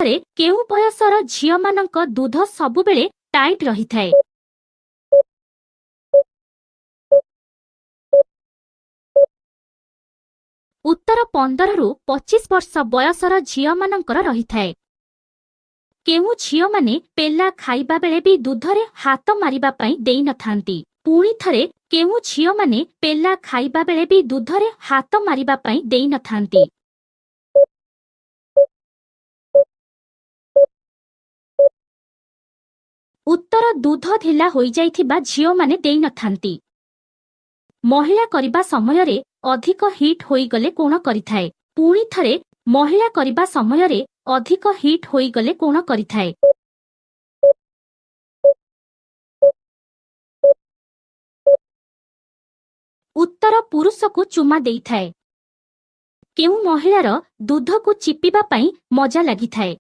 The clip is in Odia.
ଥରେ, କେଉଁ ବୟସର ଝିଅମାନଙ୍କ ଦୁଧ ସବୁବେଳେ ଟାଇଟ୍ ରହିଥାଏ? ଉତ୍ତର, 15ରୁ 25 ବର୍ଷ ବୟସର ଝିଅମାନଙ୍କର ରହିଥାଏ। କେଉଁ ଝିଅମାନେ ପେଲା ଖାଇବା ବେଳେ ବି ଦୁଧରେ ହାତ ମାରିବା ପାଇଁ ଦେଇନଥାନ୍ତି? ପୁଣି ଥରେ, କେଉଁ ଝିଅମାନେ ପେଲା ଖାଇବା ବେଳେ ବି ଦୁଧରେ ହାତ ମାରିବା ପାଇଁ ଦେଇନଥାନ୍ତି? ଉତ୍ତର, ଦୁଧ ଢିଲା ହୋଇଯାଇଥିବା ଝିଅମାନେ ଦେଇନଥାନ୍ତି। ମହିଳା କରିବା ସମୟରେ ଅଧିକ ହିଟ୍ ହୋଇଗଲେ କଣ କରିଥାଏ? ପୁଣି ଥରେ, ମହିଳା କରିବା ସମୟରେ ଅଧିକ ହିଟ୍ ହୋଇଗଲେ କଣ କରିଥାଏ? ଉତ୍ତର, ପୁରୁଷକୁ ଚୁମା ଦେଇଥାଏ। କେଉଁ ମହିଳାର ଦୁଧକୁ ଚିପିବା ପାଇଁ ମଜା ଲାଗିଥାଏ?